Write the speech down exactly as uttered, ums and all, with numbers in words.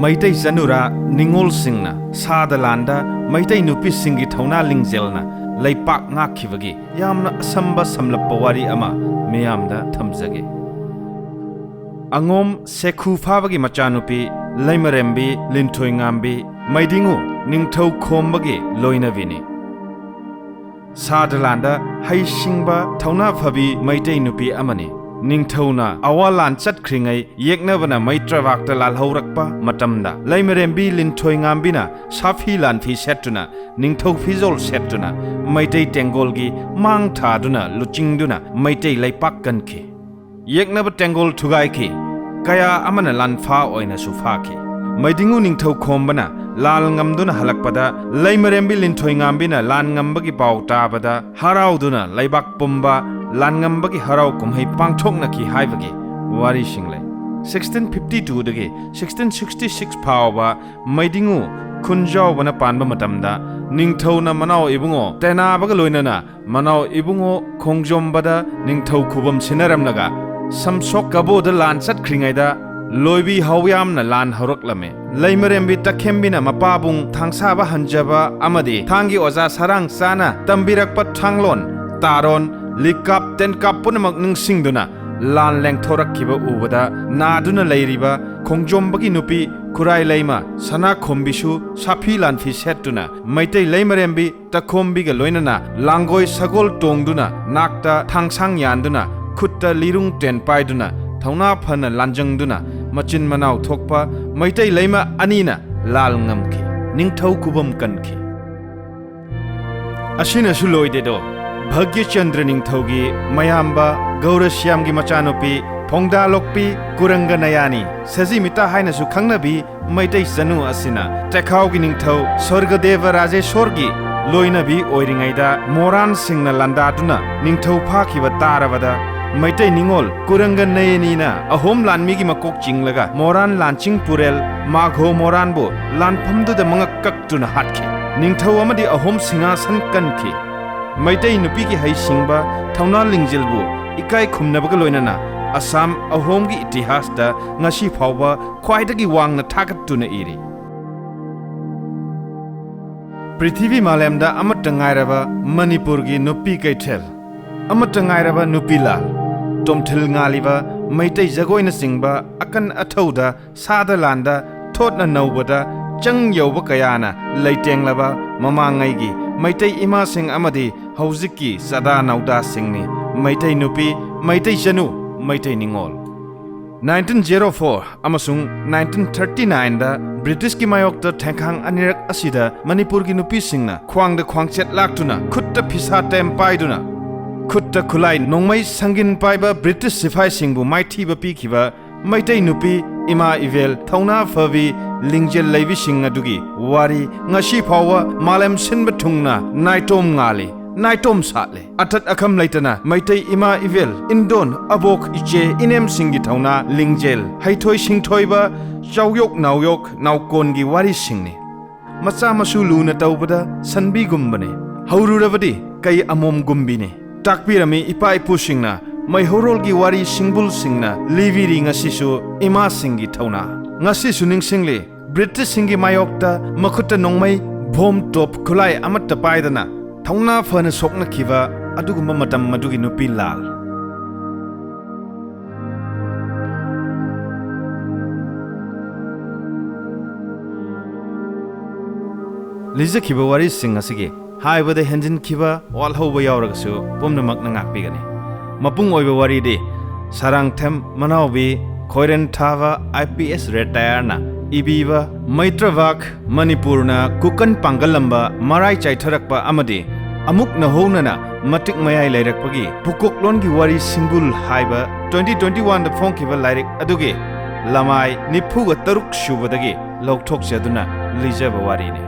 ꯃꯩꯇꯩ ꯆꯅꯨꯔꯥ ꯅꯤꯉꯣꯜꯁꯤꯡꯅ ꯁꯥꯗ ꯂꯥꯟꯗ ꯃꯩꯇꯩ ꯅꯨꯄꯤꯁꯤꯡꯒꯤ ꯊꯧꯅꯥ ꯂꯤꯡꯖꯦꯜꯅ ꯂꯩꯄꯥꯛ ꯉꯥꯛꯈꯤꯕꯒꯤ ꯌꯥꯝꯅ ꯑꯁꯝꯕ ꯁꯝꯂꯞꯄ ꯋꯥꯔꯤ ꯑꯃ ꯃꯤꯌꯥꯝꯗ ꯊꯝꯖꯒꯦ꯫ ꯑꯉꯣꯝ ꯁꯦꯈꯨ ꯐꯥꯕꯒꯤ ꯃꯆꯥꯅꯨꯄꯤ ꯂꯩꯃꯔꯦꯝꯕꯤ ꯂꯤꯟꯊꯣꯏꯉꯥꯝꯕꯤ ꯃꯩꯗꯤꯡꯉꯨ ꯅꯤꯡꯊꯧ ꯈꯣꯝꯕꯒꯤ ꯂꯣꯏꯅꯕꯤꯅꯤ꯫ ꯁꯥꯗ ꯂꯥꯟꯗ ꯍꯩꯁꯤꯡꯕ ꯊꯧꯅꯥ ꯐꯕꯤ ꯃꯩꯇꯩ ꯅꯨꯄꯤ ꯑꯃꯅꯤ꯫ ꯅꯤꯡꯊꯧꯅ ꯑꯋꯥ ꯂꯥꯟ ꯆꯠꯈ꯭ꯔꯤꯉꯩ ꯌꯦꯛꯅꯕꯅ ꯃꯩꯇ꯭ꯔꯕꯥꯛꯇ ꯂꯥꯜꯍꯧꯔꯛꯄ ꯃꯇꯝꯗ ꯂꯩꯃꯔꯦꯝꯕꯤ ꯂꯤꯟꯊꯣꯏꯉꯥꯝꯕꯤꯅ ꯁꯥꯐꯤ ꯂꯥꯟꯐꯤ ꯁꯦꯠꯇꯨꯅ ꯅꯤꯡꯊꯧ ꯐꯤꯖꯣꯜ ꯁꯦꯠꯇꯨꯅ ꯃꯩꯇꯩ ꯇꯦꯡꯒꯣꯜꯒꯤ ꯃꯥꯡ ꯊꯥꯗꯨꯅ ꯂꯨꯆꯤꯡꯗꯨꯅ ꯃꯩꯇꯩ ꯂꯩꯄꯥꯛ ꯀꯟꯈꯤ꯫ ꯌꯦꯛꯅꯕ ꯇꯦꯡꯒꯣꯜ ꯊꯨꯒꯥꯏꯈꯤ꯫ ꯀꯌꯥ ꯑꯃꯅ ꯂꯥꯟꯐꯥ ꯑꯣꯏꯅꯁꯨ ꯐꯥꯈꯤ꯫ ꯃꯩꯗꯤꯡꯉꯨ ꯅꯤꯡꯊꯧ ꯈꯣꯝꯕꯅ ꯂꯥꯜ ꯉꯝꯗꯨꯅ ꯍꯜꯂꯛꯄꯗ ꯂꯩꯃꯔꯦꯝꯕꯤ ꯂꯤꯟꯊꯣꯏꯉꯥꯝꯕꯤꯅ ꯂꯥꯟ ꯉꯝꯕꯒꯤ ꯄꯥꯎ ꯇꯥꯕꯗ ꯍꯔꯥꯎꯗꯨꯅ ꯂꯩꯕꯥꯛ ꯄꯨꯝꯕ ꯂꯥꯟ ꯉꯝꯕꯒꯤ ꯍꯔꯥꯎ ꯀꯨꯝꯍꯩ ꯄꯥꯡꯊꯣꯛꯅꯈꯤ ꯍꯥꯏꯕꯒꯤ ꯋꯥꯔꯤꯁꯤꯡ ꯂꯩ꯫ ꯁꯤꯛꯁꯇꯤꯟ ꯐꯤꯐꯇꯤ ꯇꯨꯗꯒꯤ ꯁꯤꯛꯁꯇꯤꯟ ꯁꯤꯛꯁꯇꯤ ꯁꯤꯛꯁ ꯐꯥꯎꯕ ꯃꯩꯗꯤꯡꯉꯨ ꯈꯨꯟꯖꯥꯎꯕꯅ ꯄꯥꯟꯕ ꯃꯇꯝꯗ ꯅꯤꯡꯊꯧꯅ ꯃꯅꯥꯎ ꯏꯕꯨꯡꯉꯣ ꯇꯦꯅꯥꯕꯒ ꯂꯣꯏꯅꯅ ꯃꯅꯥꯎ ꯏꯕꯨꯡꯉꯣ ꯈꯣꯡꯖꯣꯝꯕꯗ ꯅꯤꯡꯊꯧ ꯈꯨꯕꯝ ꯁꯤꯟꯅꯔꯝꯂꯒ ꯁꯝꯁꯣꯛ ꯀꯕꯣꯗ ꯂꯥꯟ ꯆꯠꯈ꯭ꯔꯤꯉꯩꯗ ꯂꯣꯏꯕꯤ ꯍꯧꯌꯥꯝꯅ ꯂꯥꯟ ꯍꯧꯔꯛꯂꯝꯃꯤ꯫ ꯂꯩꯃꯔꯦꯝꯕꯤ ꯇꯈꯦꯝꯕꯤꯅ ꯃꯄꯥꯕꯨꯡ ꯊꯥꯡꯁꯥꯕ ꯍꯟꯖꯕ ꯑꯃꯗꯤ ꯊꯥꯡꯒꯤ ꯑꯣꯖꯥ ꯁꯔꯥꯡ ꯆꯥꯅ ꯇꯝꯕꯤꯔꯛꯄ ꯊꯥꯡꯂꯣꯟ, ꯇꯥꯔꯣꯟ, ꯂꯤꯛꯀꯥꯞ, ꯇꯦꯟꯀꯥꯞ ꯄꯨꯝꯅꯃꯛ ꯅꯤꯡꯁꯤꯡꯗꯨꯅ ꯂꯥꯟ ꯂꯦꯡꯊꯣꯔꯛꯈꯤꯕ ꯎꯕꯗ ꯅꯥꯗꯨꯅ ꯂꯩꯔꯤꯕ ꯈꯣꯡꯖꯣꯝꯕꯒꯤ ꯅꯨꯄꯤ ꯈꯨꯔꯥꯏ ꯂꯩꯃ ꯁꯅꯥꯈꯣꯝꯕꯤꯁꯨ ꯁꯥꯐꯤ ꯂꯥꯟꯐꯤ ꯁꯦꯠꯇꯨꯅ ꯃꯩꯇꯩ ꯂꯩꯃꯔꯦꯝꯕꯤ ꯇꯈꯣꯝꯕꯤꯒ ꯂꯣꯏꯅꯅ ꯂꯥꯡꯒꯣꯏ ꯁꯒꯣꯜ ꯇꯣꯡꯗꯨꯅ ꯅꯥꯛꯇ ꯊꯥꯡꯁꯥꯡ ꯌꯥꯟꯗꯨꯅ ꯈꯨꯠꯇ ꯂꯤꯔꯨꯡ ꯇꯦꯟ ꯄꯥꯏꯗꯨꯅ ꯊꯧꯅꯥ ꯐꯅ ꯂꯥꯟꯖꯪꯗꯨꯅ ꯃꯆꯤꯟ ꯃꯅꯥꯎ ꯊꯣꯛꯄ ꯃꯩꯇꯩ ꯂꯩꯃ ꯑꯅꯤꯅ ꯂꯥꯜ ꯉꯝꯈꯤ꯫ ꯅꯤꯡꯊꯧ ꯈꯨꯕꯝ ꯀꯟꯈꯤ꯫ ꯑꯁꯤꯅꯁꯨ ꯂꯣꯏꯗꯦꯗꯣ꯫ ꯚꯒ꯭ꯌꯆꯟꯗ꯭ꯔ ꯅꯤꯡꯊꯧꯒꯤ ꯃꯌꯥꯝꯕ ꯒꯧꯔꯁ꯭ꯌꯥꯝꯒꯤ ꯃꯆꯥꯅꯨꯄꯤ ꯐꯣꯡꯗꯥꯂꯣꯛꯄꯤ ꯀꯨꯔꯪꯒ ꯅꯌꯥꯅꯤ ꯁꯖꯤꯃꯤꯇꯥ ꯍꯥꯏꯅꯁꯨ ꯈꯪꯅꯕꯤ ꯃꯩꯇꯩ ꯆꯅꯨ ꯑꯁꯤꯅ ꯇꯦꯈꯥꯎꯒꯤ ꯅꯤꯡꯊꯧ ꯁ꯭ꯋꯔꯒꯗꯦꯕ ꯔꯥꯖꯦꯁꯣꯔꯒꯤ ꯂꯣꯏꯅꯕꯤ ꯑꯣꯏꯔꯤꯉꯩꯗ ꯃꯣꯔꯥꯟꯁꯤꯡꯅ ꯂꯥꯟꯗꯥꯗꯨꯅ ꯅꯤꯡꯊꯧ ꯐꯥꯈꯤꯕ ꯇꯥꯔꯕꯗ ꯃꯩꯇꯩ ꯅꯤꯉꯣꯜ ꯀꯨꯔꯪꯒ ꯅꯌꯅꯤꯅ ꯑꯍꯣꯝ ꯂꯥꯟꯃꯤꯒꯤ ꯃꯀꯣꯛ ꯆꯤꯡꯂꯒ ꯃꯣꯔꯥꯟ ꯂꯥꯟꯆꯤꯡ ꯄꯨꯔꯦꯜ ꯃꯥꯘꯣ ꯃꯣꯔꯥꯟꯕꯨ ꯂꯥꯟꯐꯝꯗꯨꯗ ꯃꯉꯛ ꯀꯛꯇꯨꯅ ꯍꯥꯠꯈꯤ꯫ ꯅꯤꯡꯊꯧ ꯑꯃꯗꯤ ꯑꯍꯣꯝ ꯁꯤꯡꯍꯥꯁꯟ ꯀꯟꯈꯤ꯫ ꯃꯩꯇꯩ ꯅꯨꯄꯤꯒꯤ ꯍꯩꯁꯤꯡꯕ ꯊꯧꯅꯥ ꯂꯤꯡꯖꯦꯜꯕꯨ ꯏꯀꯥꯏ ꯈꯨꯝꯅꯕꯒ ꯂꯣꯏꯅꯅ ꯑꯁꯥꯝ ꯑꯍꯣꯝꯒꯤ ꯏꯇꯤꯍꯥꯁꯇ ꯉꯁꯤ ꯐꯥꯎꯕ ꯈ꯭ꯋꯥꯏꯗꯒꯤ ꯋꯥꯡꯅ ꯊꯥꯒꯠꯇꯨꯅ ꯏꯔꯤ꯫ ꯄ꯭ꯔꯤꯊꯤꯕꯤ ꯃꯥꯂꯦꯝꯗ ꯑꯃꯠꯇ ꯉꯥꯏꯔꯕ ꯃꯅꯤꯄꯨꯔꯒꯤ ꯅꯨꯄꯤ ꯀꯩꯊꯦꯜ, ꯑꯃꯠꯇ ꯉꯥꯏꯔꯕ ꯅꯨꯄꯤ ꯂꯥꯜ, ꯇꯣꯝꯊꯤꯜ ꯉꯥꯜꯂꯤꯕ ꯃꯩꯇꯩ ꯖꯒꯣꯏꯅꯆꯤꯡꯕ ꯑꯀꯟ ꯑꯊꯧꯗ ꯁꯥꯗ ꯂꯥꯟꯗ ꯊꯣꯠꯅ ꯅꯧꯕꯗ ꯆꯪ ꯌꯧꯕ ꯀꯌꯥꯅ ꯂꯩꯇꯦꯡꯂꯕ ꯃꯃꯥꯡꯉꯩꯒꯤ ꯃꯩꯇꯩ ꯏꯃꯥꯁꯤꯡ ꯑꯃꯗꯤ ꯍꯧꯖꯤꯛꯀꯤ ꯆꯥꯗꯥ ꯅꯧꯗꯥꯁꯤꯡꯅꯤ ꯃꯩꯇꯩ ꯅꯨꯄꯤ, ꯃꯩꯇꯩ ꯆꯅꯨ, ꯃꯩꯇꯩ ꯅꯤꯉꯣꯜ꯫ Nineteen zero four ꯑꯃꯁꯨꯡ nineteen thirty nineꯗ ꯕ꯭ꯔꯤꯇꯤꯁꯀꯤ ꯃꯥꯌꯣꯛꯇ ꯊꯦꯡꯈꯥꯡ ꯑꯅꯤꯔꯛ ꯑꯁꯤꯗ ꯃꯅꯤꯄꯨꯔꯒꯤ ꯅꯨꯄꯤꯁꯤꯡꯅ ꯈ꯭ꯋꯥꯡꯗ ꯈ꯭ꯋꯥꯡꯆꯦꯠ ꯂꯥꯛꯇꯨꯅ, ꯈꯨꯠꯇ ꯐꯤꯁꯥ ꯇꯦꯝ ꯄꯥꯏꯗꯨꯅ, ꯈꯨꯠꯇ ꯈꯨꯠꯂꯥꯏ ꯅꯣꯡꯃꯩ ꯁꯪꯒꯤꯟ ꯄꯥꯏꯕ ꯕ꯭ꯔꯤꯇꯤꯁ ꯁꯤꯐꯥꯏꯁꯤꯡꯕꯨ ꯃꯥꯏꯊꯤꯕ ꯄꯤꯈꯤꯕ ꯃꯩꯇꯩ ꯅꯨꯄꯤ ꯏꯃꯥ ꯏꯕꯦꯜ, ꯊꯧꯅꯥ ꯐꯕꯤ, ꯂꯤꯡꯖꯦꯜ ꯂꯩꯕꯤꯁꯤꯡ ꯑꯗꯨꯒꯤ ꯋꯥꯔꯤ ꯉꯁꯤ ꯐꯥꯎꯕ ꯃꯥꯂꯦꯝ ꯁꯤꯟꯕ ꯊꯨꯡꯅ ꯅꯥꯏꯇꯣꯝ ꯉꯥꯜꯂꯤ, ꯅꯥꯏꯇꯣꯝ ꯁꯥꯠꯂꯤ꯫ ꯑꯊꯠ ꯑꯈꯝ ꯂꯩꯇꯅ ꯃꯩꯇꯩ ꯏꯃꯥ ꯏꯕꯦꯜ, ꯏꯟꯗꯣꯟ, ꯑꯕꯣꯛ, ꯏꯆꯦ, ꯏꯅꯦꯝꯁꯤꯡꯒꯤ ꯊꯧꯅꯥ, ꯂꯤꯡꯖꯦꯜ, ꯍꯩꯊꯣꯏ ꯁꯤꯡꯊꯣꯏꯕ, ꯆꯥꯎꯌꯣꯛ ꯅꯥꯎꯌꯣꯛ ꯅꯥꯎꯀꯣꯟꯒꯤ ꯋꯥꯔꯤꯁꯤꯡꯅꯤ꯫ ꯃꯆꯥ ꯃꯁꯨ ꯂꯨꯅ ꯇꯧꯕꯗ ꯁꯟꯕꯤꯒꯨꯝꯕꯅꯤ꯫ ꯍꯧꯔꯨꯔꯕꯗꯤ ꯀꯩ ꯑꯃꯣꯝꯒꯨꯝꯕꯤꯅꯤ꯫ ꯇꯥꯛꯄꯤꯔꯝꯃꯤ ꯏꯄꯥ ꯏꯄꯨꯁꯤꯡꯅ, ꯃꯩꯍꯧꯔꯣꯜꯒꯤ ꯋꯥꯔꯤ ꯁꯤꯡꯕꯨꯜꯁꯤꯡꯅ ꯂꯤꯕꯤꯔꯤ ꯉꯁꯤꯁꯨ ꯏꯃꯥꯁꯤꯡꯒꯤ ꯊꯧꯅꯥ꯫ ꯉꯁꯤꯁꯨ ꯅꯤꯡꯁꯤꯡꯂꯤ ꯕ꯭ꯔꯤꯇꯤꯁꯁꯤꯡꯒꯤ ꯃꯥꯌꯣꯛꯇ ꯃꯈꯨꯠꯇ ꯅꯣꯡꯃꯩ, ꯕꯣꯝ, ꯇꯣꯞ, ꯈꯨꯠꯂꯥꯏ ꯑꯃꯠꯇ ꯄꯥꯏꯗꯅ ꯊꯧꯅꯥ ꯐꯅ ꯁꯣꯛꯅꯈꯤꯕ ꯑꯗꯨꯒꯨꯝꯕ ꯃꯇꯝ ꯑꯗꯨꯒꯤ ꯅꯨꯄꯤ ꯂꯥꯜ꯫ ꯂꯤꯖꯈꯤꯕ ꯋꯥꯔꯤꯁꯤꯡ ꯑꯁꯤꯒꯤ ꯍꯥꯏꯕꯗ ꯍꯦꯟꯖꯤꯟꯈꯤꯕ, ꯋꯥꯠꯍꯧꯕ ꯌꯥꯎꯔꯒꯁꯨ ꯄꯨꯝꯅꯃꯛꯅ ꯉꯥꯛꯄꯤꯒꯅꯤ꯫ ꯃꯄꯨꯡ ꯑꯣꯏꯕ ꯋꯥꯔꯤꯗꯤ ꯁꯥꯔꯥꯡꯊꯦꯝ ꯃꯅꯥꯎꯕꯤ ꯈꯣꯏꯔꯦꯟ ꯊꯥꯕ IPS retireꯅ ꯏꯕꯤꯕ ꯃꯩꯇ꯭ꯔꯕꯥꯛ ꯃꯅꯤꯄꯨꯔꯅ ꯀꯨꯀꯟ ꯄꯥꯡꯒꯜꯂꯝꯕ ꯃꯔꯥꯏ ꯆꯥꯏꯊꯔꯛꯄ ꯑꯃꯗꯤ ꯑꯃꯨꯛ ꯅꯧꯍꯧꯅꯅ ꯃꯇꯤꯛ ꯃꯌꯥꯏ ꯂꯩꯔꯛꯄꯒꯤ ꯄꯨꯀꯣꯛꯂꯣꯟꯒꯤ ꯋꯥꯔꯤ ꯁꯤꯡꯕꯨꯜ ꯍꯥꯏꯕ twenty twenty oneꯗ ꯐꯣꯡꯈꯤꯕ ꯂꯥꯏꯔꯤꯛ ꯑꯗꯨꯒꯤ ꯂꯃꯥꯏ ꯅꯤꯐꯨꯒ ꯇꯔꯨꯛ ꯁꯨꯕꯗꯒꯤ ꯂꯧꯊꯣꯛꯆꯗꯨꯅ ꯂꯤꯖꯕ ꯋꯥꯔꯤꯅꯤ꯫